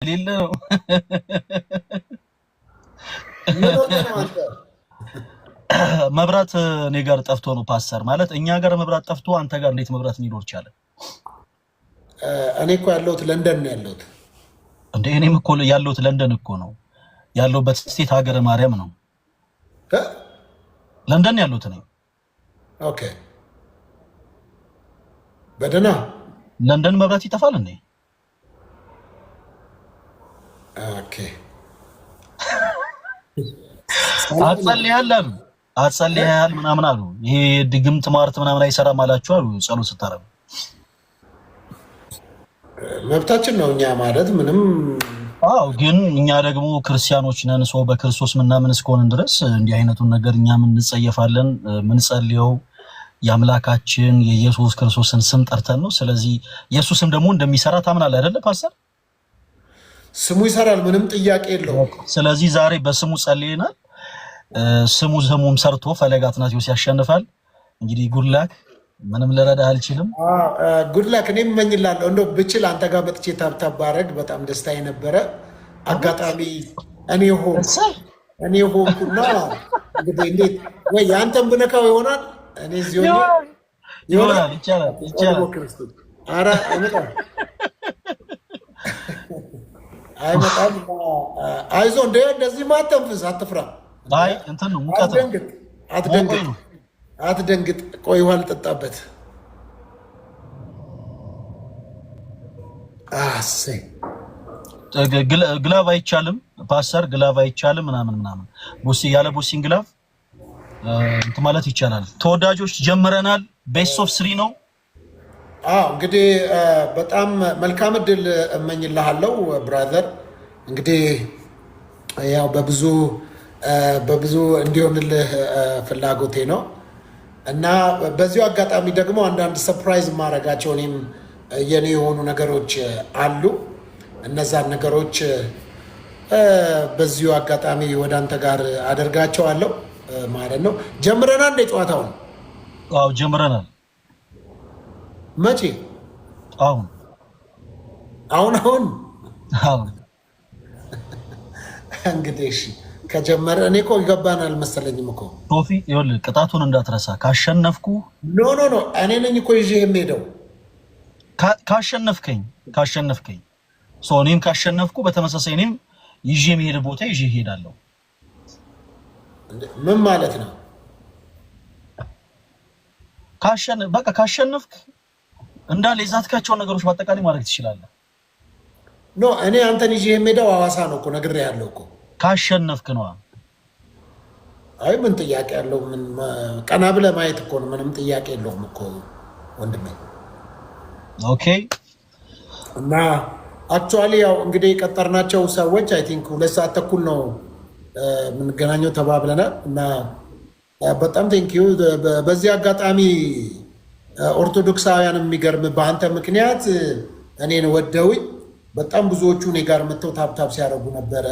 የሌለ ነው። ምን ሆነህ ነው አንተ? መብራት እኔ ጋር ጠፍቶ ነው ፓስተር። ማለት እኛ ጋር መብራት ጠፍቶ አንተ ጋር እንዴት መብራት ሊኖር ቻለ? እኔ እኮ ያለሁት ለንደን ነው ያለሁት። እንደ እኔም እኮ ያለሁት ለንደን እኮ ነው ያለሁበት state ሀገረ ማርያም ነው። እ? ለንደን ያለሁት እኔ። Okay፣ በደህና። ለንደን መብራት ይጠፋል እንዴ? Okay። አጸልያል አሉ፣ አጸልያል ምናምን አሉ። ይሄ ድግምት ሟርት ምናምን አይሰራም አላችሁ አሉ ጸሎት ስታረጉ። መብታችን ነው እኛ ማለት ምንም። አዎ፣ ግን እኛ ደግሞ ክርስቲያኖች ነን። ሰው በክርስቶስ ምናምን እስከሆንን ድረስ እንዲህ አይነቱን ነገር እኛም እንጸየፋለን። ምንጸልየው የአምላካችን የኢየሱስ ክርስቶስን ስም ጠርተን ነው። ስለዚህ ኢየሱስም ደግሞ እንደሚሰራ ታምናለህ አይደለ ፓስተር? ስሙ ይሰራል፣ ምንም ጥያቄ የለውም። ስለዚህ ዛሬ በስሙ ጸልየናል። ስሙም ሰርቶ ፈለገ አትናቴዎስ ያሸንፋል። እንግዲህ good luck፣ ምንም ልረዳህ አልችልም። Good luck። እኔም እመኝላለሁ እንደው ብችል አንተ ጋር መጥቼ tap tap ባረግ በጣም ደስታ የነበረ። አጋጣሚ እኔ ሆንኩ፣ እኔ ሆንኩና እንግዲህ እንዴት ወይ የአንተን ብነካው ይሆናል፣ እኔ እዚህ ሆኜ ይሆናል። ይቻላል፣ ይቻላል። ኧረ አይመጣም፣ አይመጣም። አይዞህ፣ እንደ እንደዚህ ማተንፍስ፣ አትፍራ። አይ እንትን ነው፣ ሙቀት ነው። አትደንግጥ፣ አትደንግጥ፣ አትደንግጥ። ቆይ ውሃ ልጠጣበት። አሰይ። Glove አይቻልም ፓስተር፣ glove አይቻልም ምናምን ምናምን። ቦሲ ያለ boxing glove እንትን ማለት ይቻላል። ተወዳጆች ጀምረናል። Best of three ነው። አዎ፣ እንግዲህ በጣም መልካም እድል እመኝልሃለሁ brother። እንግዲህ ያው በብዙ በብዙ እንዲሆንልህ ፍላጎቴ ነው እና በዚሁ አጋጣሚ ደግሞ አንዳንድ surprise የማደርጋቸው እኔም የኔ የሆኑ ነገሮች አሉ። እነዛን ነገሮች በዚሁ አጋጣሚ ወደ አንተ ጋር አደርጋቸዋለሁ ማለት ነው። ጀምረናል እንደ ጨዋታውን? አዎ፣ ጀምረናል። መቼ? አሁን። አሁን አሁን? አሁን። እንግዲህ እሺ፣ ከጀመረ እኔ እኮ ይገባናል አልመሰለኝም እኮ። ሶፊ፣ ይኸውልህ ቅጣቱን እንዳትረሳ። ካሸነፍኩ No, no, no፣ እኔ ነኝ እኮ ይዤ የምሄደው። ካሸነፍከኝ so እኔም ካሸነፍኩ በተመሳሳይ እኔም ይዤ የምሄድ ቦታ ይዤ እሄዳለሁ። ምን ማለት ነው? በቃ ካሸነፍክ እንዳለ የዛትካቸውን ነገሮች በአጠቃላይ ማድረግ ትችላለህ። No፣ እኔ አንተን ይዤ የምሄደው ሐዋሳ ነው እኮ፣ ነግሬሃለሁ እኮ። ካሸነፍክ ነዋ። አይ፣ ምን ጥያቄ ያለው? ምን ቀና ብለህ ማየት እኮ ነው። ምንም ጥያቄ የለውም እኮ ወንድሜ። Okay። እና actually ያው እንግዲህ የቀጠርናቸው ሰዎች I think 2 ሰዓት ተኩል ነው የምንገናኘው ተባብለናል። እና በጣም thank you። በዚህ አጋጣሚ ኦርቶዶክሳውያን የሚገርም በአንተ ምክንያት እኔን ወደውኝ በጣም ብዙዎቹ እኔ ጋር መጥተው tap tap ሲያደርጉ ነበረ።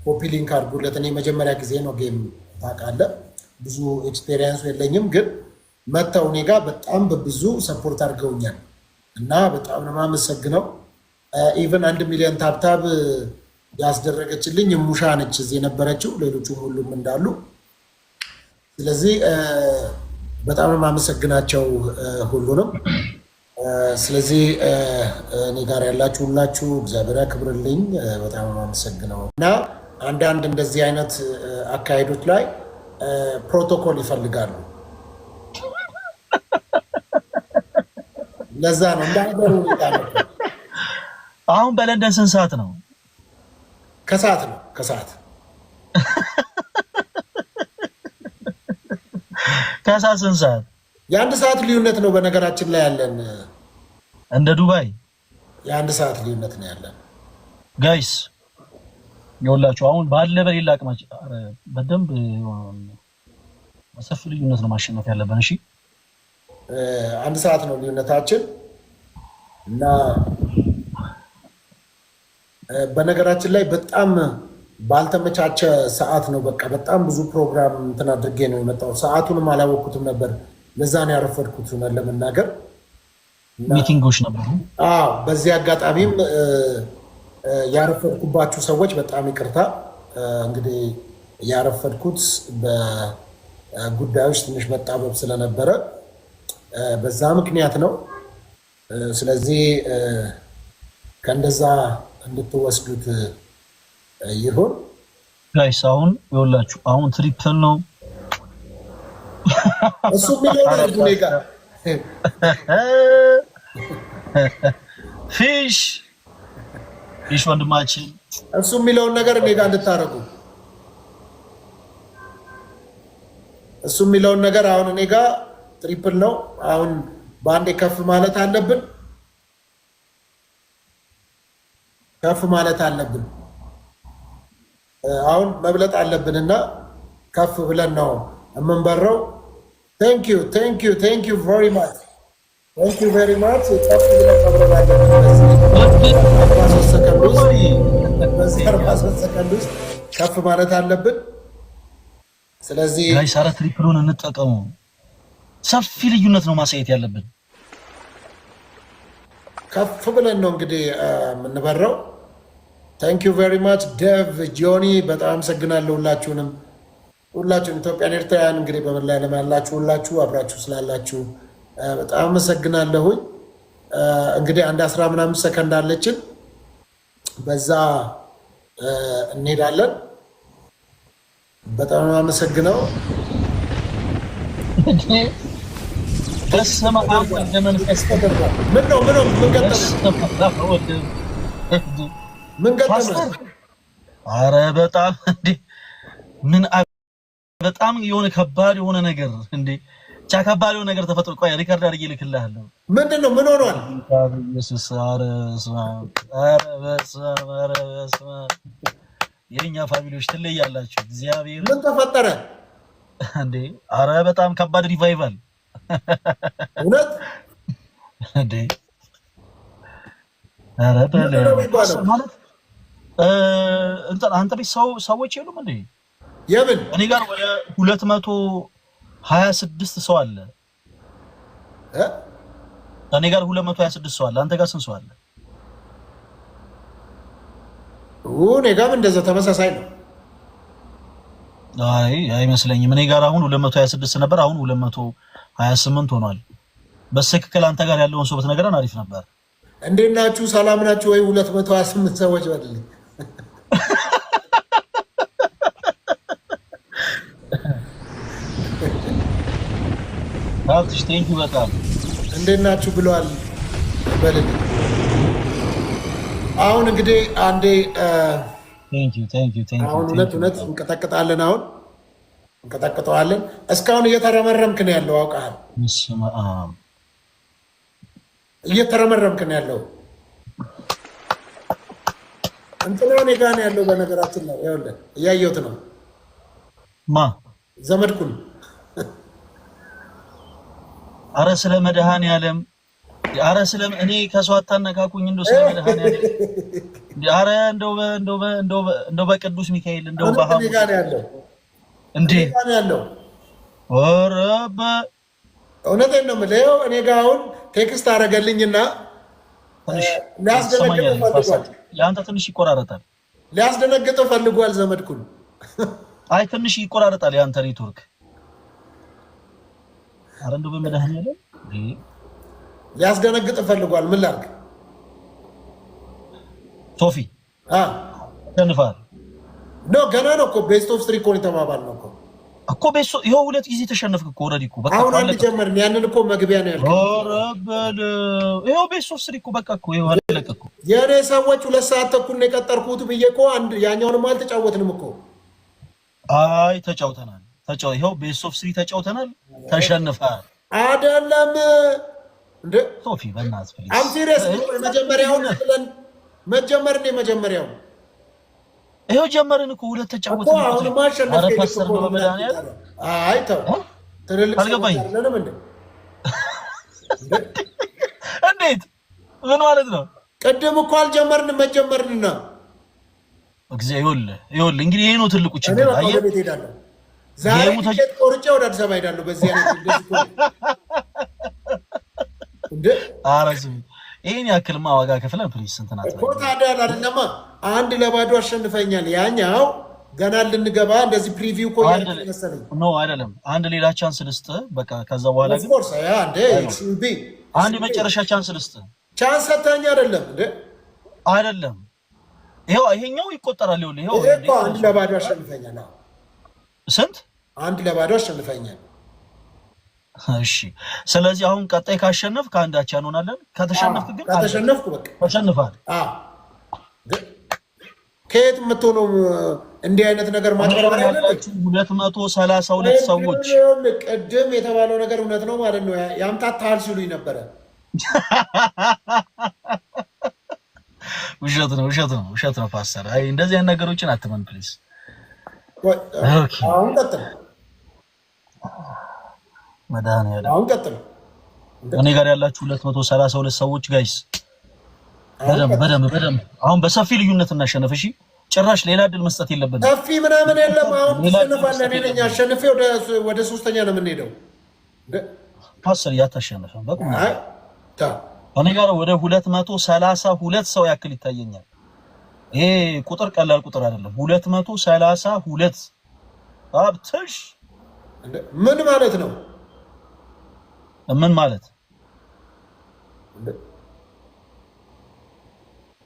Copy link አድርጉለት። እኔ መጀመሪያ ጊዜ ነው game ታውቃለህ፣ ብዙ experience ኡ የለኝም፣ ግን መጥተው እኔ ጋር በጣም በብዙ support አድርገውኛል እና በጣም ነው የማመሰግነው። Even 1 ሚሊዮን tap tap ያስደረገችልኝ ሙሻ ነች እዚህ የነበረችው፣ ሌሎቹም ሁሉም እንዳሉ። ስለዚህ በጣም ነው የማመሰግናቸው ሁሉንም። ስለዚህ እኔ ጋር ያላችሁ ሁላችሁ እግዚአብሔር ያክብርልኝ። በጣም ነው የማመሰግነው እና አንዳንድ እንደዚህ አይነት አካሄዶች ላይ ፕሮቶኮል ይፈልጋሉ። ለዛ ነው እንደ ሀገሩ ሁኔታ ነው። አሁን በለንደን ስንት ሰዓት ነው? ከሰዓት ነው፣ ከሰዓት። ከሰዓት ስንት ሰዓት? የ1 ሰዓት ልዩነት ነው በነገራችን ላይ ያለን። እንደ ዱባይ። የ1 ሰዓት ልዩነት ነው ያለን። Guys፣ ይኸውላችሁ አሁን ባለ በሌላ አቅማችን ኧረ በደንብ በሰፊ ልዩነት ነው ማሸነፍ ያለብን። እሺ። 1 ሰዓት ነው ልዩነታችን እና በነገራችን ላይ በጣም ባልተመቻቸ ሰዓት ነው። በቃ በጣም ብዙ ፕሮግራም እንትን አድርጌ ነው የመጣው። ሰዓቱንም አላወቅኩትም ነበር። ለዛ ነው ያረፈድኩት እውነት ለመናገር። Meeting ኦች ነበሩ። አዎ፣ በዚህ አጋጣሚም ያረፈድኩባችሁ ሰዎች በጣም ይቅርታ። እንግዲህ ያረፈድኩት በጉዳዮች ትንሽ መጣበብ ስለነበረ በዛ ምክንያት ነው። ስለዚህ ከእንደዛ እንድትወስዱት ይሁን። Guys፣ አሁን ይኸውላችሁ አሁን triple ነው። እሱ የሚለውን አድርጉ እኔ ጋር። ፊሽ ፊሽ ወንድማችን። እሱ የሚለውን ነገር እኔ ጋር እንድታደርጉ፣ እሱ የሚለውን ነገር። አሁን እኔ ጋር triple ነው። አሁን በአንዴ ከፍ ማለት አለብን፣ ከፍ ማለት አለብን። አሁን መብለጥ አለብን እና ከፍ ብለን ነው የምንበረው። Thank you, thank you, thank you very much, thank you very much። ከፍ ብለን መብረር አለብን። 43 ሰከንድ ውስጥ፣ በዚህ 43 ሰከንድ ውስጥ ከፍ ማለት አለብን። ስለዚህ Guys፣ ኧረ triple ኡን እንጠቀሙ። ሰፊ ልዩነት ነው ማሳየት ያለብን። ከፍ ብለን ነው እንግዲህ የምንበረው። Thank you very much ዴቭ፣ ጆኒ፣ በጣም አመሰግናለሁ ሁላችሁንም፣ ሁላችሁም ኢትዮጵያን፣ ኤርትራውያን፣ እንግዲህ በመላ ዓለም ያላችሁ ሁላችሁ አብራችሁ ስላላችሁ በጣም አመሰግናለሁኝ። እንግዲህ አንድ 10 ምናምን ሰከንድ አለችን፣ በዛ እንሄዳለን። በጣም ነው አመሰግነው። በስመ አብ ወወልድ ወመንፈስ ምን ነው? ምን ነው? ምን ገጠመ? ምን ገጠመ? ኧረ በጣም እንዴ፣ ምን በጣም የሆነ ከባድ የሆነ ነገር እንዴ፣ ብቻ ከባድ የሆነ ነገር ተፈጥሮ፣ ቆይ record አድርጌ እልክልሃለሁ። ምንድን ነው? ምን ሆኗል? ኢየሱስ፣ ኧረ በስመ አብ፣ ኧረ በስመ አብ፣ ኧረ በስመ አብ። የእኛ family ዎች ትለያላችሁ። እግዚአብሔር። ምን ተፈጠረ? እንዴ፣ ኧረ በጣም ከባድ revival። እውነት? እንዴ፣ ኧረ በል ማለት እንትን አንተ ቤት ሰው ሰዎች የሉም እንዴ? የምን? እኔ ጋር ወደ 226 ሰው አለ። እኔ ጋር 226 ሰው አለ። አንተ ጋር ስንት ሰው አለ? እኔ ጋርም እንደዛ ተመሳሳይ ነው። አይ፣ አይመስለኝም። እኔ ጋር አሁን 226 ነበር፣ አሁን 228 ሆኗል። በትክክል አንተ ጋር ያለውን ሰው ብትነግረን አሪፍ ነበር። እንዴት ናችሁ? ሰላም ናችሁ ወይ? 228 ሰዎች በልልኝ። ሀብትሽ፣ thank you በጣም። እንዴት ናችሁ ብለዋል በልልኝ። አሁን እንግዲህ አንዴ አሁን እውነት እውነት እንቀጠቅጣለን። አሁን እንቀጠቅጠዋለን። እስካሁን እየተረመረምክ ነው ያለው፣ አውቀሃል። እየተረመረምክ ነው ያለው። እንትና እኔ ጋ ነው ያለው። በነገራችን ላይ ይኸውልህ እያየሁት ነው። ማ? ዘመድኩን። አረ ስለ መድኃኔዓለም፣ አረ ስለ እኔ ከሰው አታነካኩኝ። እንደው ስለ መድኃኔዓለም፣ አረ እንደው እንደው እንደው እንደው በቅዱስ ሚካኤል፣ እንደው በሐሙስ እኔ ጋ ነው ያለው። እንዴ ነው ያለው። ኧረ እውነቴን ነው የምልህ። ይኸው እኔ ጋ አሁን text አደረገልኝና ሊያስደነግጥ ፈልጓል። የአንተ ትንሽ ይቆራረጣል። ሊያስደነግጥ ፈልጓል ዘመድኩን። አይ፣ ትንሽ ይቆራረጣል የአንተ ኔትወርክ። አረ እንደው በመድኃኔዓለም። ሊያስደነግጥ ፈልጓል። ምን ላድርግ? ሶፊ፣ ተሸንፈሃል። No፣ ገና ነው እኮ፣ best of three እኮ ነው የተባባልነው እኮ። እኮ best ይኸው ሁለት ጊዜ ተሸነፍክ እኮ already እኮ በቃ። አሁን አንድ ጀመርን። ያንን እኮ መግቢያ ነው ያልከኝ። ኧረ በለው፣ ይኸው best of three እኮ፣ በቃ እኮ ይኸው አለቀ እኮ። የእኔ ሰዎች 2 ሰዓት ተኩል ነው የቀጠርኩት ብዬ እኮ አንድ ያኛውንም አልተጫወትንም እኮ። አይ፣ ተጫውተናል። ይኸው best of three ተጫውተናል። ተሸንፈሃል። አይደለም እንደ ሶፊ፣ በእናትህ please። I'm serious፣ መጀመሪያውን ብለን መጀመርን የመጀመሪያው ይኸው ጀመርን እኮ፣ ሁለት ተጫወትን። እኮ አሁንማ አሸነፍከኝ። ኧረ ፓስተር ነው፣ በመድኃኒዓለም። አይ ተው፣ ትልልቅ ሰዎች አልገባኝም። አይደለንም እንዴ? እንዴት? ምን ማለት ነው? ቅድም እኮ አልጀመርንም፣ መጀመርንና እግዚአብሔር፣ ይኸውልህ ይኸውልህ እንግዲህ ይሄ ነው ትልቁ እኔ ችግር። በቃ አየህ? ወደ ቤት ሄዳለሁ። ዛሬ game ኡ ቲኬት ቆርጬ ወደ አዲስ አበባ ሄዳለሁ። በዚህ አይነት እንደዚህ እኮ እንደ ኧረ ስሚ፣ ይሄን ያክልማ ዋጋ ከፍለን please እንትን እኮ አትበል። ታዲያ አይደለማ 1-0 አሸንፈኛል። ያኛው ገና ልንገባ እንደዚህ preview እኮ አንድ እያደረግን መሰለኝ። No አይደለም፣ አንድ ሌላ chance ልስጥህ። በቃ ከዛ በኋላ ግን Of course, yeah እንዴ should be አንድ የመጨረሻ chance ልስጥህ። Chance ሰተኸኝ አይደለም እንዴ? አይደለም ይኸው ይሄኛው ይቆጠራል። ይኸውልህ ይኸው ይሄ እኮ 1-0 አሸንፈኛል። አዎ ስንት? 1-0 አሸንፈኛል። እሺ፣ ስለዚህ አሁን ቀጣይ ካሸነፍክ አንድ አቻ እንሆናለን። ከተሸነፍክ ግን ከተሸነፍኩ በቃ ተሸንፈሃል። አዎ። ከየት የምትሆነው እንዲህ አይነት ነገር ማጭበርበር አይደለም። ያላችሁ 232 ሰዎች ቅድም የተባለው ነገር እውነት ነው ማለት ነው። ያምታታል ሲሉኝ ነበረ። ውሸት ነው፣ ውሸት ነው፣ ውሸት ነው ፓስተር። አይ እንደዚህ አይነት ነገሮችን አትመን please። Okay። አሁን ቀጥል፣ መድኃኒዓለም አሁን ቀጥል። እኔ ጋር ያላችሁ 232 ሰዎች guys በደንብ በደንብ በደንብ አሁን በሰፊ ልዩነት እናሸነፍ። እሺ ጭራሽ ሌላ እድል መስጠት የለብንም። ሰፊ ምናምን የለም። አሁን ሌላ እድል ትሸንፋለህ። መስጠት እኔ ነኝ የለብንም። አሸንፌ ወደ ሶስተኛ ነው የምንሄደው። ፓስተር እያታሸነፈን በቁም አይ ተው። እኔ ጋር ወደ 232 ሰው ያክል ይታየኛል። ይሄ ቁጥር ቀላል ቁጥር አይደለም። 232 አብትሽ ምን ማለት ነው? ምን ማለት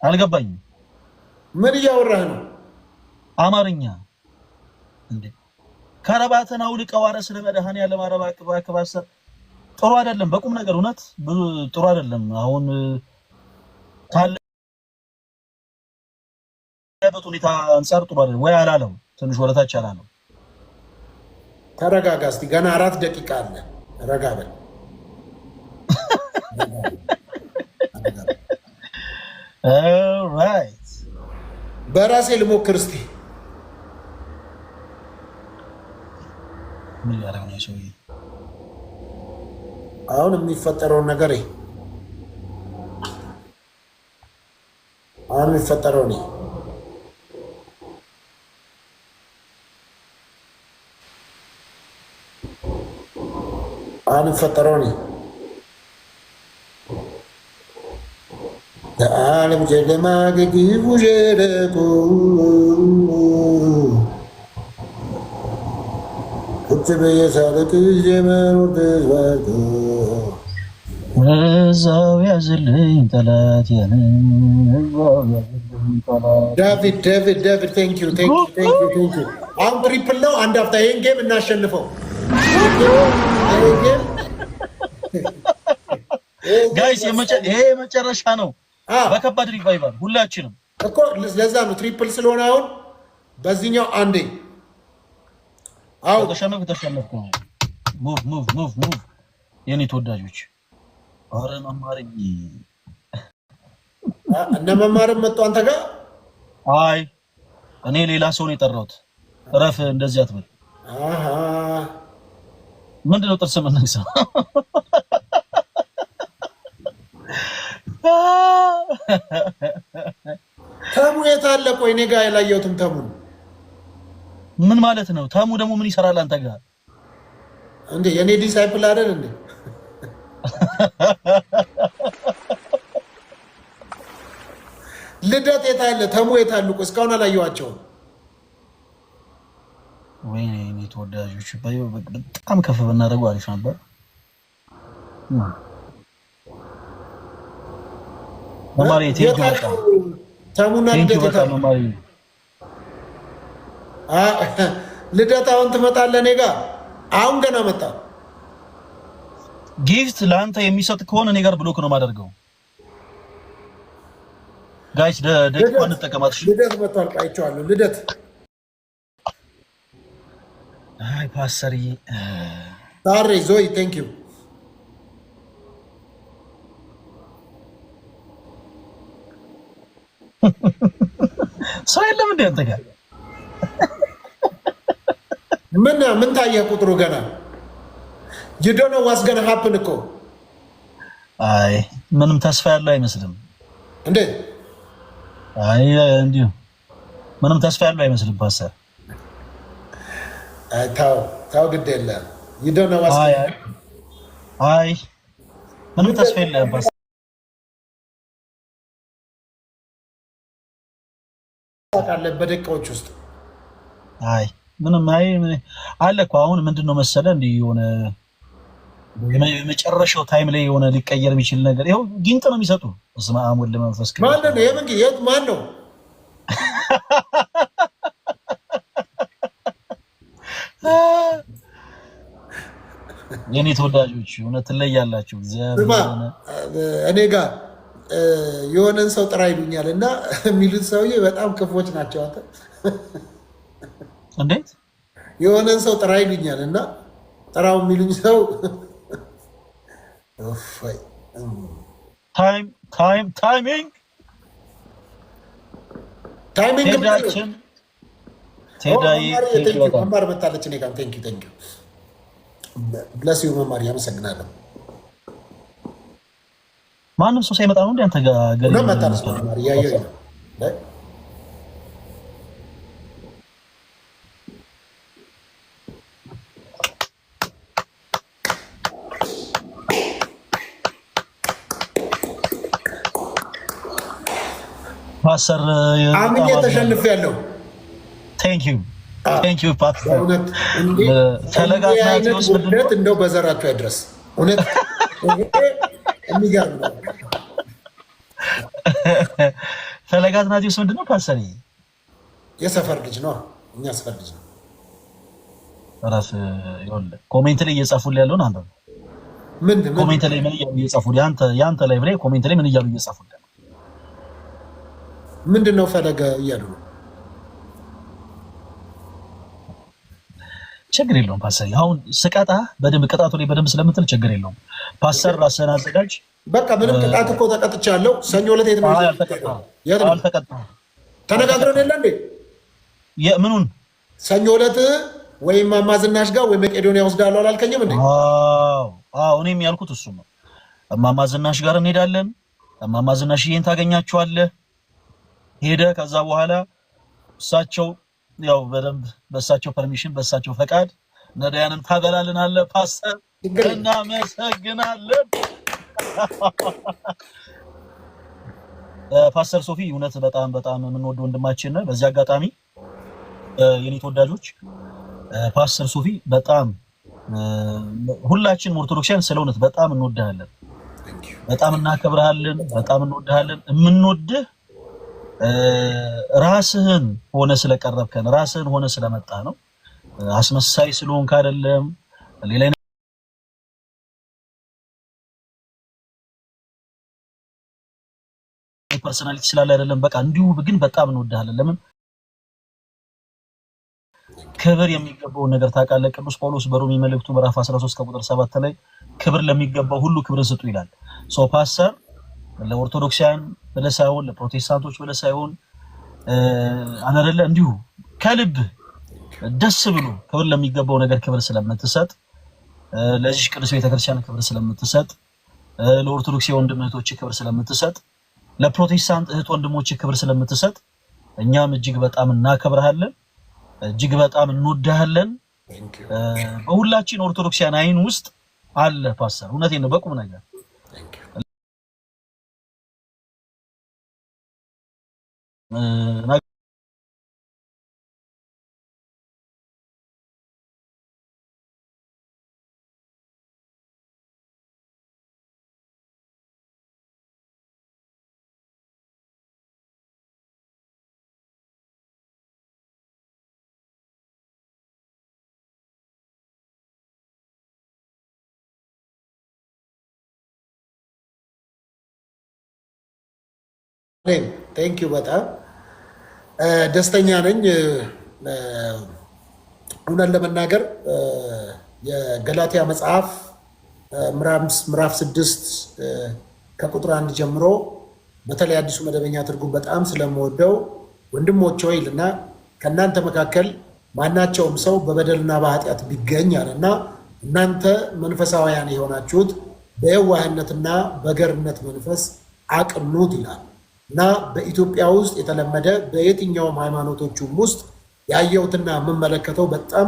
አልገባኝም። ምን እያወራህ ነው? አማርኛ እንዴ? ከረባትን አውልቀው ኧረ ስለ መድኃኒዓለም ኧረ እባክህ እባክህ ፓስተር ጥሩ አይደለም። በቁም ነገር እውነት ብዙ ጥሩ አይደለም። አሁን ካለበት ሁኔታ አንጻር ጥሩ አይደለም። ወይ አላለው ትንሽ ወደታች አላለው። ተረጋጋ እስቲ። ገና 4 ደቂቃ አለ። ረጋ በል። Alright. በራሴ ልሞክር እስቲ። ምን ሊያደርግ ነው ሰውዬ? አሁን የሚፈጠረውን ነገር ይሄ አሁን የሚፈጠረውን ይሄ አሁን የሚፈጠረውን ይሄ ለዓለም ጨለማ ግግቡ ሸለቆ ቁጭ ብዬ ሳለቅስ የመኖር ተስፋ እዛው ያዝልኝ ጠላት እዛው ያዝልኝ ጠላት። ዳቪድ ዳቪድ ዳቪድ thank you, thank you, thank you, thank you። አሁን triple ነው። አንድ አፍታ ይሄን game እናሸንፈው። ይሄን game Guys ይሄ የመጨረሻ ነው። በከባድ revival ሁላችንም እኮ ለዛ ነው triple ስለሆነ አሁን በዚህኛው አንዴ አሁን ተሸነፍኩ ተሸነፍኩ ነው። Move, move, move, move የኔ ተወዳጆች። ኧረ መማርኝ እነ መማርም መጡ አንተ ጋር። አይ እኔ ሌላ ሰው ነው የጠራሁት። እረፍ፣ እንደዚህ አትበል። አሃ ምንድን ነው ጥርስ የምነክሰው? ተሙ የት አለ? ቆይ እኔ ጋር ያላየሁትም ተሙን። ምን ማለት ነው? ተሙ ደግሞ ምን ይሰራል አንተ ጋር? እንዴ የኔ disciple አይደል እንዴ? ልደት የት አለ? ተሙ የት አሉ? ቆይ እስካሁን አላየኋቸውም። ወይኔ የኔ ተወዳጆች በጣም ከፍ ብናደርገው አሪፍ ነበር። መማሪ thank you በጣም ተሙና thank you ልደት የት በጣም አሉ? መማሪ። ልደት አሁን ትመጣለህ እኔ ጋር። አሁን ገና መጣ። Gift ለአንተ የሚሰጥ ከሆነ እኔ ጋር block ነው የማደርገው። Guys ደቂቃ እንጠቀማት። እሺ ልደት መጥቷል። አይቼዋለሁ። ልደት አይ ፓስተርዬ ታሬ ዞይ thank you። ሰው የለም እንዴ አንተ ጋር? ምን ምን ታየህ? ቁጥሩ ገና you don't know what's gonna happen እኮ። አይ ምንም ተስፋ ያለው አይመስልም። እንዴት? አይ እንዲሁ ምንም ተስፋ ያለው አይመስልም ፓስተር። አይ ተው ተው፣ ግድ የለም you don't know what's አይ አይ ምንም ተስፋ የለም ፓስተር። ታውቃለህ በደቂቃዎች ውስጥ። አይ ምንም አይ አለ እኮ አሁን ምንድን ነው መሰለህ እንዲህ የሆነ የመጨረሻው time ላይ የሆነ ሊቀየር የሚችል ነገር ይኸው ጊንጥ ነው የሚሰጡ። በስመ አብ ወወልድ ወመንፈስ ቅዱስ። ማን ነው የምን የት ማን ነው? የኔ ተወዳጆች እውነት ትለያላችሁ። ስማ እኔ ጋር የሆነን ሰው ጥራ ይሉኛል እና የሚሉት ሰውዬ በጣም ክፎች ናቸው። አንተ እንዴት የሆነን ሰው ጥራ ይሉኛል እና ጥራው የሚሉኝ ሰው Time time timing Timing ቴዳችን ቴዳዬ መማር መታለች እኔ ጋር። Thank you, thank you, bless you መማር፣ ያመሰግናለሁ። ማንም ሰው ሳይመጣ ነው እንደ አንተ ጋር ገሌ መታለች መማር እያየሁኝ ነው። ፓስተር አምኜ ተሸንፌያለሁ። Thank you, thank you ፓስተር። በእውነት እንዲህ አይነት ውርደት እንደው በዘራችሁ አይድረስ። እውነት የሚገርም ነው። ፈለገ አትናቴዎስ ምንድን ነው ፓስተር? የሰፈር ልጅ ነው። እኛ ሰፈር ልጅ ነው። ራስ ይኸውልህ comment ላይ እየጻፉልህ ያለውን አንተ ምን Comment ላይ ምን እያሉ እየጻፉልህ ያንተ ላይ ብለህ comment ላይ ምን እያሉ እየጻፉልህ ነው? ምንድን ነው ፈለገ እያሉ ነው። ችግር የለውም ፓስተር። አሁን ስቀጣ በደንብ ቅጣቱ ላይ በደንብ ስለምትል ችግር የለውም ፓስተር። ራስህን አዘጋጅ። በቃ ምንም ቅጣት እኮ ተቀጥቻለሁ። ሰኞ ዕለት የት ነው? አልተቀጣህም። ተነጋግረን የለ እንዴ? ምኑን? ሰኞ ዕለት ወይም እማማ ዝናሽ ጋር ወይም መቄዶንያ ወስዳለሁ አላልከኝም እንዴ? አዎ፣ እኔም ያልኩት እሱ ነው። እማማ ዝናሽ ጋር እንሄዳለን። እማማ ዝናሽ ይሄን ታገኛቸዋለህ። ሄደ ከዛ በኋላ እሳቸው ያው በደንብ በእሳቸው permission በእሳቸው ፈቃድ ነዳያንን ታበላልናለህ። ፓስተር እናመሰግናለን። ፓስተር ሶፊ እውነት በጣም በጣም የምንወደው ወንድማችን ነው። በዚህ አጋጣሚ የኔ ተወዳጆች ፓስተር ሶፊ በጣም ሁላችንም ኦርቶዶክሳውያን ስለ እውነት በጣም እንወድሃለን፣ በጣም እናከብርሃለን፣ በጣም እንወድሃለን። የምንወድህ ራስህን ሆነ ስለቀረብከን ራስህን ሆነ ስለመጣ ነው። አስመሳይ ስለሆንክ አይደለም። ሌላ personality ስላለ አይደለም። በቃ እንዲሁ ግን በጣም እንወድሃለን። ለምን ክብር የሚገባውን ነገር ታውቃለህ። ቅዱስ ጳውሎስ በሮሜ መልእክቱ ምዕራፍ 13 ከቁጥር 7 ላይ ክብር ለሚገባው ሁሉ ክብርን ስጡ ይላል። So ፓስተር ለኦርቶዶክሳውያን ብለህ ሳይሆን ለፕሮቴስታንቶች ብለህ ሳይሆን አይደለ እንዲሁ ከልብ ደስ ብሎ ክብር ለሚገባው ነገር ክብር ስለምትሰጥ፣ ለዚህ ቅዱስ ቤተክርስቲያን ክብር ስለምትሰጥ፣ ለኦርቶዶክስ የወንድም እህቶች ክብር ስለምትሰጥ፣ ለፕሮቴስታንት እህት ወንድሞች ክብር ስለምትሰጥ እኛም እጅግ በጣም እናከብርሃለን፣ እጅግ በጣም እንወድሃለን። በሁላችን ኦርቶዶክሲያን አይን ውስጥ አለ ፓስተር። እውነቴን ነው በቁም ነገር Thank you በጣም ደስተኛ ነኝ። እውነት ለመናገር የገላትያ መጽሐፍ ምዕራፍ 6 ከቁጥር 1 ጀምሮ በተለይ አዲሱ መደበኛ ትርጉም በጣም ስለምወደው ወንድሞች ሆይ ይልና ከእናንተ መካከል ማናቸውም ሰው በበደልና በኃጢአት ቢገኝ አለና እናንተ መንፈሳውያን የሆናችሁት በየዋህነትና በገርነት መንፈስ አቅኑት ይላል። እና በኢትዮጵያ ውስጥ የተለመደ በየትኛውም ሃይማኖቶቹም ውስጥ ያየሁትና የምመለከተው በጣም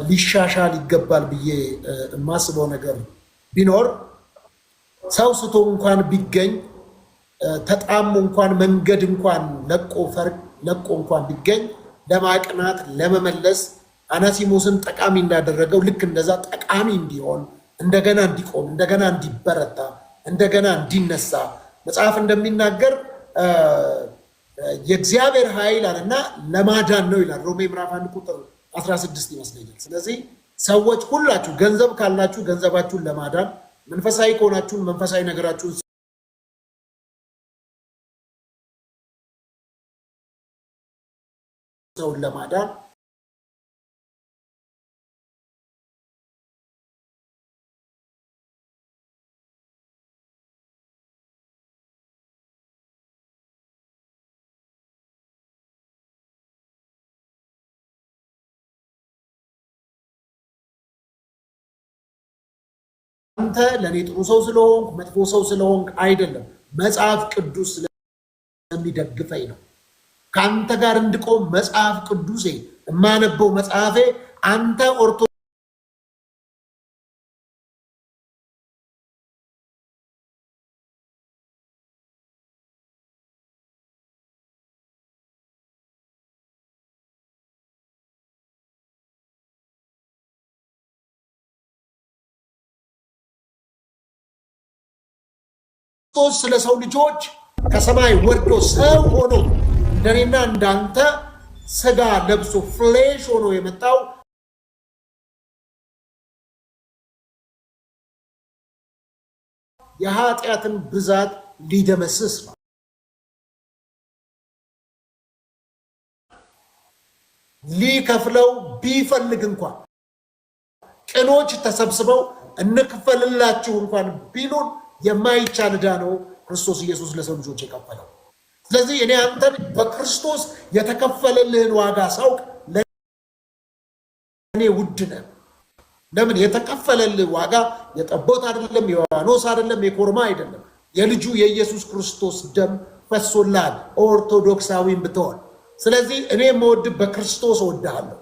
ሊሻሻል ይገባል ብዬ የማስበው ነገር ቢኖር ሰው ስቶ እንኳን ቢገኝ ተጣሞ እንኳን መንገድ እንኳን ለቆ ለቆ እንኳን ቢገኝ ለማቅናት ለመመለስ አናሲሞስን ጠቃሚ እንዳደረገው ልክ እንደዛ ጠቃሚ እንዲሆን እንደገና እንዲቆም እንደገና እንዲበረታ እንደገና እንዲነሳ መጽሐፍ እንደሚናገር የእግዚአብሔር ኃይል አለና ለማዳን ነው ይላል። ሮሜ ምዕራፍ 1 ቁጥር 16 ይመስለኛል። ስለዚህ ሰዎች ሁላችሁ ገንዘብ ካላችሁ ገንዘባችሁን ለማዳን፣ መንፈሳዊ ከሆናችሁን መንፈሳዊ ነገራችሁን ሰውን ለማዳን አንተ ለእኔ ጥሩ ሰው ስለሆንክ መጥፎ ሰው ስለሆንክ አይደለም፣ መጽሐፍ ቅዱስ ስለሚደግፈኝ ነው። ከአንተ ጋር እንድቆም መጽሐፍ ቅዱሴ የማነበው መጽሐፌ አንተ ኦርቶዶክስ ስለ ሰው ልጆች ከሰማይ ወርዶ ሰው ሆኖ እንደኔና እንዳንተ ስጋ ለብሶ flesh ሆኖ የመጣው የኃጢአትን ብዛት ሊደመስስ ነው። ሊከፍለው ቢፈልግ እንኳን ቅኖች ተሰብስበው እንክፈልላችሁ እንኳን ቢሉን የማይቻል ዕዳ ነው ክርስቶስ ኢየሱስ ለሰው ልጆች የከፈለው። ስለዚህ እኔ አንተን በክርስቶስ የተከፈለልህን ዋጋ ሳውቅ ለእኔ ውድ ነህ። ለምን የተከፈለልህ ዋጋ የጠቦት አይደለም፣ የዋኖስ አይደለም፣ የኮርማ አይደለም። የልጁ የኢየሱስ ክርስቶስ ደም ፈሶልሃል፣ ኦርቶዶክሳዊም ብትሆን። ስለዚህ እኔ የምወድህ በክርስቶስ እወድሃለሁ፣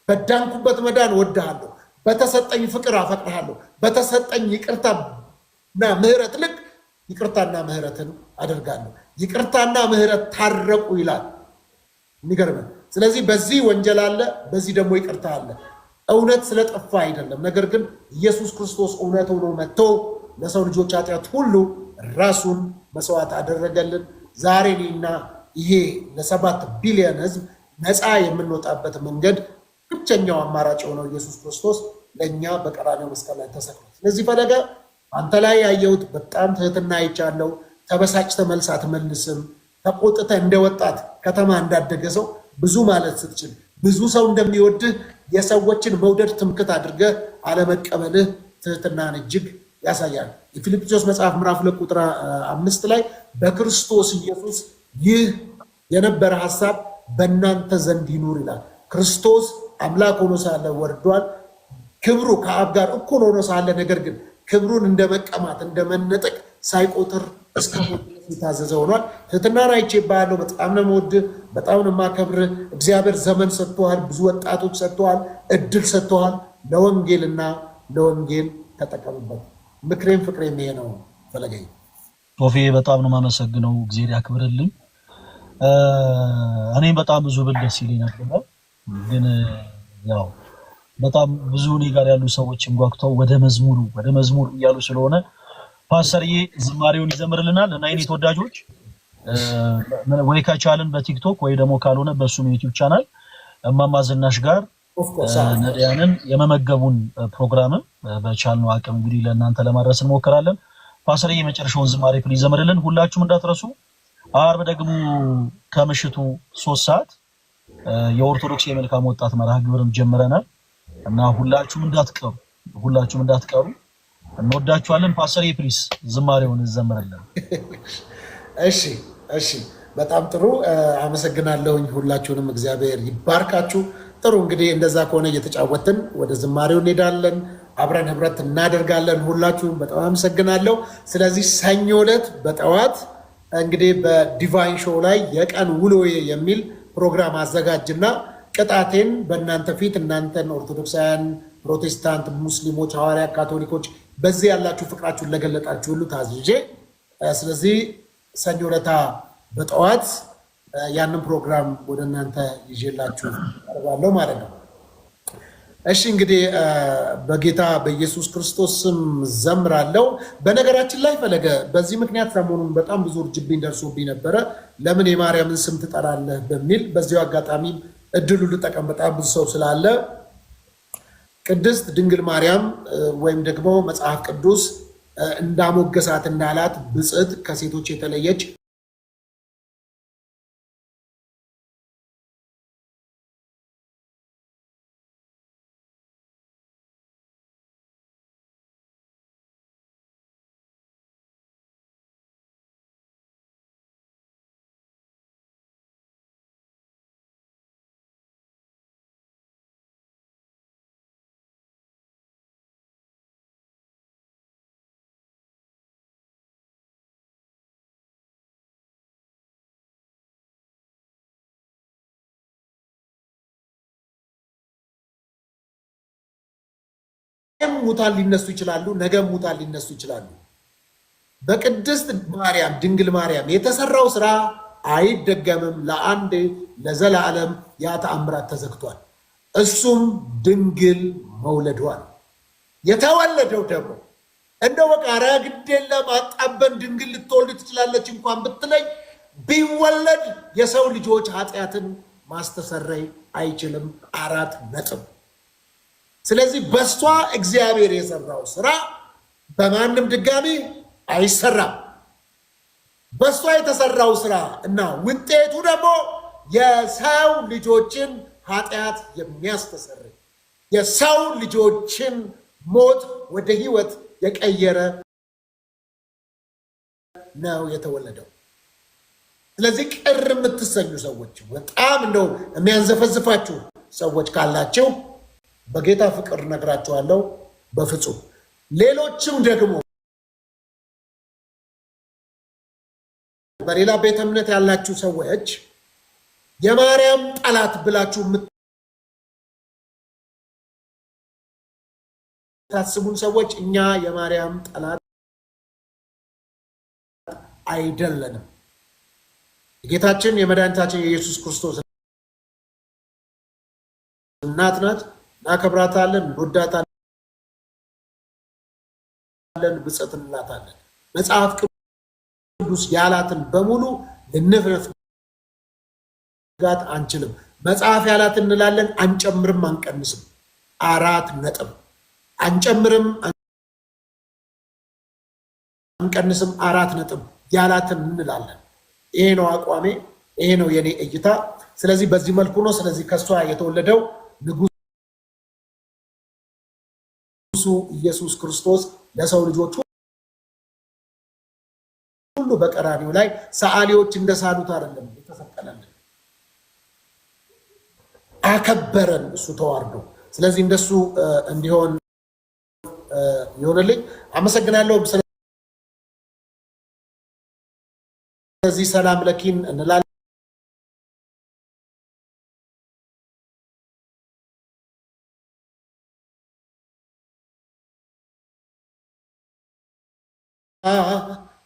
በዳንኩበት መዳን እወድሃለሁ፣ በተሰጠኝ ፍቅር አፈቅርሃለሁ፣ በተሰጠኝ ይቅርታ እና ምህረት ልክ ይቅርታና ምህረትን አደርጋለሁ። ይቅርታና ምህረት ታረቁ ይላል። የሚገርም። ስለዚህ በዚህ ወንጀል አለ፣ በዚህ ደግሞ ይቅርታ አለ። እውነት ስለጠፋ አይደለም። ነገር ግን ኢየሱስ ክርስቶስ እውነት ሆኖ መጥቶ ለሰው ልጆች ኃጢአት ሁሉ ራሱን መስዋዕት አደረገልን። ዛሬ እኔና ይሄ ለ7 ቢሊዮን ሕዝብ ነፃ የምንወጣበት መንገድ ብቸኛው አማራጭ የሆነው ኢየሱስ ክርስቶስ ለእኛ በቀራንዮ መስቀል ላይ ተሰቅሏል። ስለዚህ ፈለገ አንተ ላይ ያየሁት በጣም ትህትና አይቻለሁ። ተበሳጭተህ መልስ አትመልስም። ተቆጥተህ እንደ ወጣት ከተማ እንዳደገ ሰው ብዙ ማለት ስትችል ብዙ ሰው እንደሚወድህ የሰዎችን መውደድ ትምክት አድርገህ አለመቀበልህ ትህትናን እጅግ ያሳያል። የፊልጵስዩስ መጽሐፍ ምዕራፍ 2 ቁጥር 5 ላይ በክርስቶስ ኢየሱስ ይህ የነበረ ሀሳብ በእናንተ ዘንድ ይኑር ይላል። ክርስቶስ አምላክ ሆኖ ሳለ ወርዷል። ክብሩ ከአብ ጋር እኩል ሆኖ ሳለ ነገር ግን ክብሩን እንደ መቀማት እንደ መነጠቅ ሳይቆጥር እስከ ሞት ድረስ የታዘዘ ሆኗል። ትህትናን አይቼብሃለሁ። በጣም ነው የምወድህ፣ በጣም ነው የማከብርህ። እግዚአብሔር ዘመን ሰጥቶሃል፣ ብዙ ወጣቶች ሰጥቶሃል፣ እድል ሰጥቶሃል። ለወንጌልና ለወንጌል ተጠቀምበት። ምክሬም ፍቅሬም ይሄ ነው። ፈለገኝ ሶፊ በጣም ነው የማመሰግነው። እግዚአብሔር ያክብርልኝ። እኔም በጣም ብዙ ብል ደስ ይለኝ ነበረ፣ ግን ያው በጣም ብዙ እኔ ጋር ያሉ ሰዎችም ጓጉተው ወደ መዝሙሩ ወደ መዝሙሩ እያሉ ስለሆነ ፓስተርዬ ዝማሬውን ይዘምርልናል እና የኔ ተወዳጆች ወይ ከቻልን በቲክቶክ ወይ ደግሞ ካልሆነ በእሱም ዩቲዩብ ቻናል እማማ ዝናሽ ጋር ነዳያንን የመመገቡን ፕሮግራምም በቻልነው አቅም እንግዲህ ለእናንተ ለማድረስ እንሞክራለን። ፓስተርዬ የመጨረሻውን ዝማሬ please ዘምርልን። ሁላችሁም እንዳትረሱ። አርብ ደግሞ ከምሽቱ 3 ሰዓት የኦርቶዶክስ የመልካም ወጣት መርሃ ግብርም ጀምረናል እና ሁላችሁም እንዳትቀሩ፣ ሁላችሁም እንዳትቀሩ። እንወዳችኋለን። ፓስተርዬ please ዝማሬውን እንዘምርልን። እሺ፣ እሺ፣ በጣም ጥሩ አመሰግናለሁኝ። ሁላችሁንም እግዚአብሔር ይባርካችሁ። ጥሩ እንግዲህ እንደዛ ከሆነ እየተጫወትን ወደ ዝማሬው እንሄዳለን። አብረን ህብረት እናደርጋለን። ሁላችሁም በጣም አመሰግናለሁ። ስለዚህ ሰኞ ዕለት በጠዋት እንግዲህ በ Divine Show ላይ የቀን ውሎዬ የሚል ፕሮግራም አዘጋጅና ቅጣቴን በእናንተ ፊት እናንተን ኦርቶዶክሳውያን፣ ፕሮቴስታንት፣ ሙስሊሞች፣ ሐዋርያ ካቶሊኮች በዚህ ያላችሁ ፍቅራችሁን ለገለጣችሁ ሁሉ ታዝዤ፣ ስለዚህ ሰኞ ዕለታ በጠዋት ያንን ፕሮግራም ወደ እናንተ ይዤላችሁ ቀርባለሁ ማለት ነው። እሺ እንግዲህ በጌታ በኢየሱስ ክርስቶስ ስም ዘምራለሁ። በነገራችን ላይ ፈለገ፣ በዚህ ምክንያት ሰሞኑን በጣም ብዙ እርጅብኝ ደርሶብኝ ነበረ። ለምን የማርያምን ስም ትጠራለህ በሚል በዚሁ አጋጣሚ እድሉ ልጠቀም። በጣም ብዙ ሰው ስላለ ቅድስት ድንግል ማርያም ወይም ደግሞ መጽሐፍ ቅዱስ እንዳሞገሳት እንዳላት ብፅዕት ከሴቶች የተለየች ሙታን ሊነሱ ይችላሉ፣ ነገም ሙታን ሊነሱ ይችላሉ። በቅድስት ማርያም ድንግል ማርያም የተሰራው ስራ አይደገምም። ለአንድ ለዘላለም ያ ተአምራት ተዘግቷል። እሱም ድንግል መውለዷል። የተወለደው ደግሞ እንደው በቃ ኧረ ግድ የለም አጣበን ድንግል ልትወልድ ትችላለች እንኳን ብትለኝ ቢወለድ የሰው ልጆች ኃጢአትን ማስተሰረይ አይችልም። 4 ነጥብ። ስለዚህ በሷ እግዚአብሔር የሰራው ስራ በማንም ድጋሚ አይሰራም። በሷ የተሰራው ስራ እና ውጤቱ ደግሞ የሰው ልጆችን ኃጢአት የሚያስተሰርይ፣ የሰው ልጆችን ሞት ወደ ሕይወት የቀየረ ነው የተወለደው። ስለዚህ ቅር የምትሰኙ ሰዎች፣ በጣም እንደው የሚያንዘፈዝፋችሁ ሰዎች ካላችሁ በጌታ ፍቅር ነግራችኋለሁ፣ በፍጹም። ሌሎችም ደግሞ በሌላ ቤተ እምነት ያላችሁ ሰዎች የማርያም ጠላት ብላችሁ የምታስቡን ሰዎች እኛ የማርያም ጠላት አይደለንም። የጌታችን የመድኃኒታችን የኢየሱስ ክርስቶስ እናት ናት። እናከብራታለን፣ እንወዳታለን፣ ብፅዕት እንላታለን። መጽሐፍ ቅዱስ ያላትን በሙሉ ልንነፍጋት አንችልም። መጽሐፍ ያላትን እንላለን፣ አንጨምርም፣ አንቀንስም። 4 ነጥብ። አንጨምርም፣ አንቀንስም። 4 ነጥብ። ያላትን እንላለን። ይሄ ነው አቋሜ፣ ይሄ ነው የኔ እይታ። ስለዚህ በዚህ መልኩ ነው። ስለዚህ ከእሷ የተወለደው ንጉሱ ኢየሱስ ክርስቶስ ለሰው ልጆች ሁሉ በቀራኒው ላይ ሰዓሊዎች እንደሳሉት አይደለም የተሰቀለልን፣ አከበረን እሱ ተዋርዶ። ስለዚህ እንደሱ እንዲሆን ይሆንልኝ። አመሰግናለሁ። ስለዚህ ሰላም ለኪን እንላለን።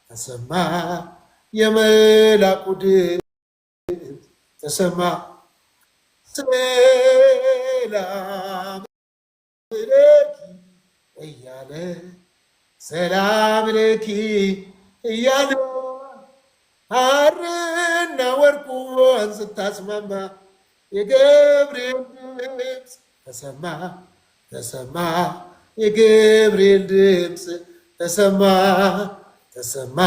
ተሰማ የመላኩ ድምፅ ተሰማ፣ ሰላም ለኪ እያለ፣ ሰላም ለኪ እያለ፣ ሐርና ወርቁን ስታስማማ የገብርኤል ድምፅ ተሰማ፣ ተሰማ የገብርኤል ድምፅ ተሰማ፣ ተሰማ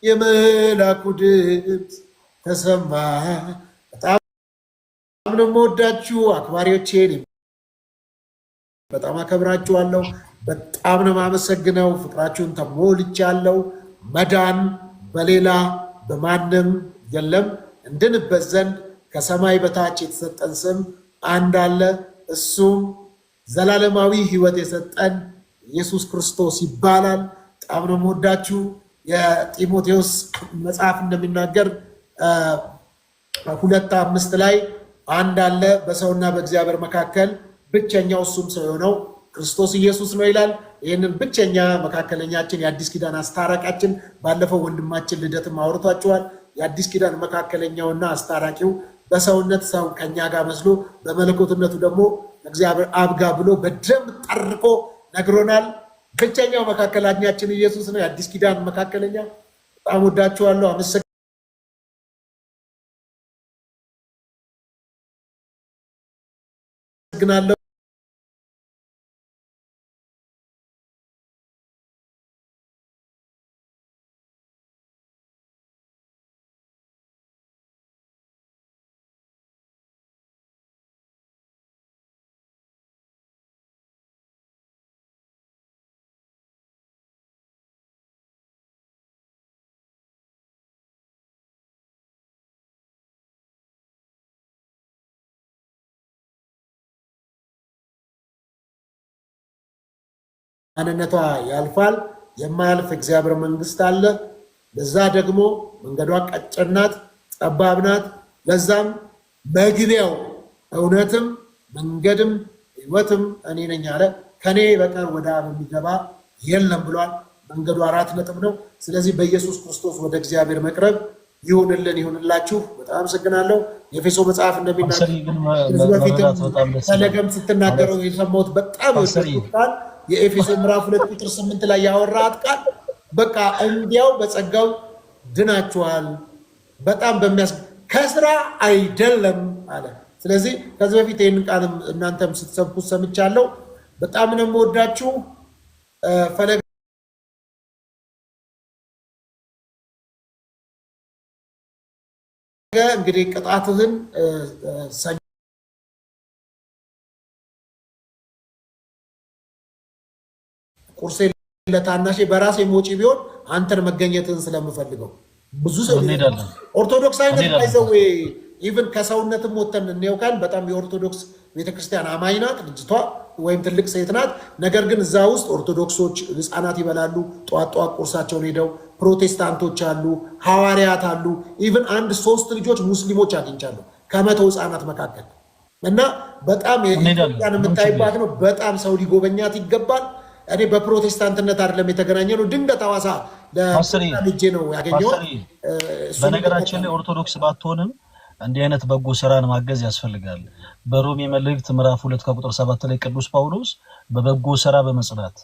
የመላኩ ድምፅ ተሰማ። በጣም ነው የምወዳችሁ አክባሪዎቼን፣ በጣም አከብራችኋለሁ። በጣም ነው የማመሰግነው። ፍቅራችሁን ተሞልቻለሁ። መዳን በሌላ በማንም የለም። እንድንበት ዘንድ ከሰማይ በታች የተሰጠን ስም አንድ አለ። እሱም ዘላለማዊ ሕይወት የሰጠን ኢየሱስ ክርስቶስ ይባላል። በጣም ነው የምወዳችሁ። የጢሞቴዎስ መጽሐፍ እንደሚናገር 2:5 ላይ አንድ አለ በሰውና በእግዚአብሔር መካከል ብቸኛው፣ እሱም ሰው የሆነው ክርስቶስ ኢየሱስ ነው ይላል። ይህንን ብቸኛ መካከለኛችን የአዲስ ኪዳን አስታራቂያችን፣ ባለፈው ወንድማችን ልደትም አውርቷቸዋል። የአዲስ ኪዳን መካከለኛውና አስታራቂው በሰውነት ሰው ከኛ ጋር መስሎ በመለኮትነቱ ደግሞ እግዚአብሔር አብ ጋር ብሎ በደንብ ጠርቆ ነግሮናል። ብቸኛው መካከለኛችን ኢየሱስ ነው፣ የአዲስ ኪዳን መካከለኛ። በጣም ወዳችኋለሁ። አመሰግናለሁ። ማንነቷ ያልፋል። የማያልፍ እግዚአብሔር መንግስት አለ። ለዛ ደግሞ መንገዷ ቀጭን ናት፣ ጠባብ ናት። ለዛም መግቢያው እውነትም መንገድም ሕይወትም እኔ ነኝ አለ። ከኔ በቀር ወደ አብ የሚገባ የለም ብሏል። መንገዱ 4 ነጥብ ነው። ስለዚህ በኢየሱስ ክርስቶስ ወደ እግዚአብሔር መቅረብ ይሁንልን፣ ይሁንላችሁ። በጣም አመሰግናለሁ። የኤፌሶ መጽሐፍ እንደሚናገር ከዚህ በፊትም ፈለገም ስትናገረው የሰማሁት በጣም የወደድኩት ቃል የኤፌሶ ምዕራፍ 2 ቁጥር 8 ላይ ያወራት ቃል በቃ እንዲያው በጸጋው ድናችኋል፣ በጣም በሚያስ ከስራ አይደለም አለ። ስለዚህ ከዚህ በፊት ይህንን ቃልም እናንተም ስትሰብኩት ሰምቻለሁ። በጣም ነው የምወዳችሁ። ፈለገ እንግዲህ ቅጣትህን ቁርሴ ለታናሼ በራሴ ወጪ ቢሆን አንተን መገኘትህን ስለምፈልገው ብዙ ሰው ኦርቶዶክስ አይነት by the way even ከሰውነትም ወተን እንየው ካል በጣም የኦርቶዶክስ ቤተክርስቲያን አማኝ ናት ልጅቷ ወይም ትልቅ ሴት ናት። ነገር ግን እዛ ውስጥ ኦርቶዶክሶች ህፃናት ይበላሉ፣ ጠዋት ጠዋት ቁርሳቸውን ሄደው፣ ፕሮቴስታንቶች አሉ፣ ሐዋርያት አሉ። Even አንድ ሶስት ልጆች ሙስሊሞች አግኝቻለሁ ከ100 ህፃናት መካከል እና በጣም የኢትዮጵያን የምታይባት ነው። በጣም ሰው ሊጎበኛት ይገባል። እኔ በፕሮቴስታንትነት አይደለም የተገናኘ ነው። ድንገት ሐዋሳ ልጄ ነው ያገኘሁት። በነገራችን ላይ ኦርቶዶክስ ባትሆንም እንዲህ አይነት በጎ ስራን ማገዝ ያስፈልጋል። በሮሜ መልእክት ምዕራፍ 2 ከቁጥር 7 ላይ ቅዱስ ጳውሎስ በበጎ ስራ በመጽናት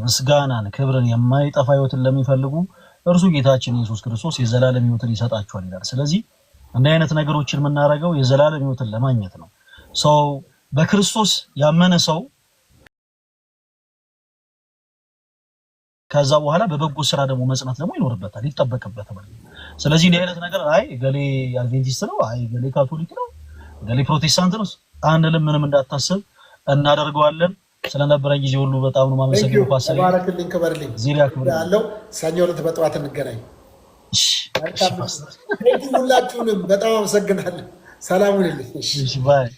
ምስጋናን፣ ክብርን፣ የማይጠፋ ህይወትን ለሚፈልጉ እርሱ ጌታችን ኢየሱስ ክርስቶስ የዘላለም ህይወትን ይሰጣቸዋል ይላል። ስለዚህ እንዲህ አይነት ነገሮችን የምናደርገው የዘላለም ህይወትን ለማግኘት ነው። ሰው በክርስቶስ ያመነ ሰው ከዛ በኋላ በበጎ ስራ ደግሞ መጽናት ደግሞ ይኖርበታል፣ ይጠበቅበታል። ስለዚህ እንዲህ አይነት ነገር አይ ገሌ አድቬንቲስት ነው፣ አይ ገሌ ካቶሊክ ነው፣ ገሌ ፕሮቴስታንት ነው አንልም። ምንም እንዳታስብ እናደርገዋለን። ስለነበረን ጊዜ ሁሉ በጣም ነው የማመሰግነው። ፓስተር ተባረክልኝ፣ ክበርልኝ። ያለው ሰኞ ዕለት በጠዋት እንገናኝ። ሁላችሁንም በጣም አመሰግናለሁ። ሰላም ሁንልኝ። Bye።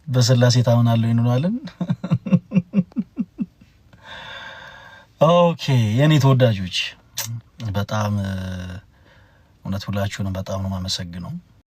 በስላሴ ታምናለሁ እንለዋለን። Okay የኔ ተወዳጆች በጣም እውነት ሁላችሁንም በጣም ነው የማመሰግነው።